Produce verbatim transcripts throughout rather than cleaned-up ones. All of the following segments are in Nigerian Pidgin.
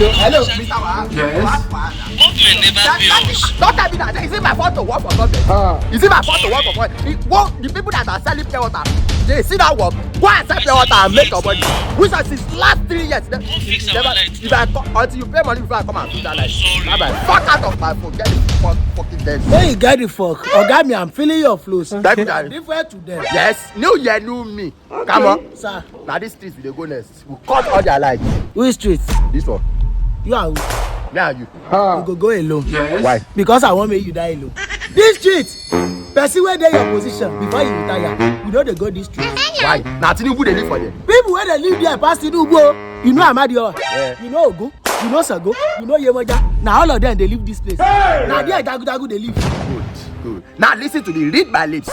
Hello, Mister Wa. Yes. What wahala? Government never pay us. Don't tell me that. Is it my fault to work for government? Ah. Is it my fault to work for government? It, well, the people that are selling pure water, they see that work. Go and sell pure water and make your money. Which is since last three years. Come fix our light. If I co- until you pay money before I come and fix that light. Sorry. Bye bye. Fuck out of my phone. Get the fuck fucking dead. Hey, you get the fuck. Oga, me, I'm feeling your flows. Thank you, darling. Different to them. Yes. New year, new me. Come on. Sir. Now this street we dey go next. We cut all their lights. Which street? This one. You are. Me and you. You go go alone. Yes. Why? Because I wan make you die alone. This street. Person wey dey your position before you retire, you no dey go this street. Why? Na Tinubu dey live for there. People wey dey live there pass Tinubu o. You know Amadioha. Yeah. You know Ogun. You know Sango. You know Yemoja. Na all of them dey live this place. Na there Jagujagu dey live. Good, good. Now listen to me, read my lips.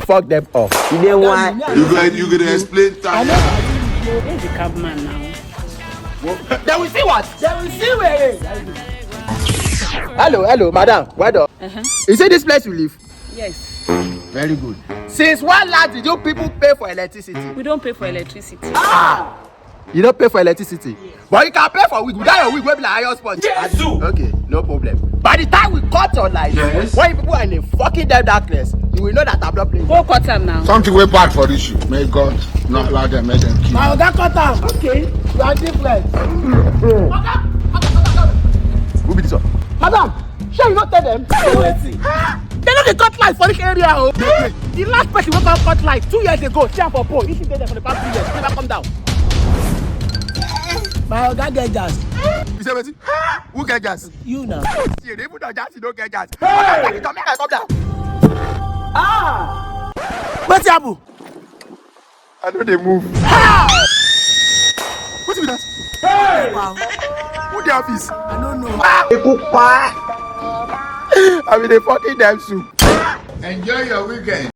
Fuck them up. You dey why? You go, you go dey explain time. Where is the cabman now? They will see what? They will see where. Hello, hello, madam. Well done. Uh-huh. You see this place you live? Yes. Very good. Since when last did you people pay for electricity? We don't pay for electricity. Ah! You don't pay for electricity? But you can pay for wig. Without your wig, wey be like iron sponge. Jesus! Okay, no problem. By the time we cut your light, yes, when you people are in a fucking dead darkness, you will know that I'm not playing. Go cut am now. Something wey bad for this shoe. May God not allow them, make them kill. My oga cut am. Okay. You are different. Oga, oga, oga, oga. Who be this one? Madam, shey you no tell them? Say wetin? They no dey cut light for this area o. The last person wey come cut light two years ago, see am for pole. If you dey there for the past two years, never come down. My oga get jazz. You say wetin? Who get jazz? You now. See, even the jazz, you no get jazz. Hey! Make I come down. Ah! Wetin happen? I no dey move. Wetin be that? Hey! Wow. Who dey office? I don't know. Ah! I be dey fucking dem soup. Enjoy your weekend.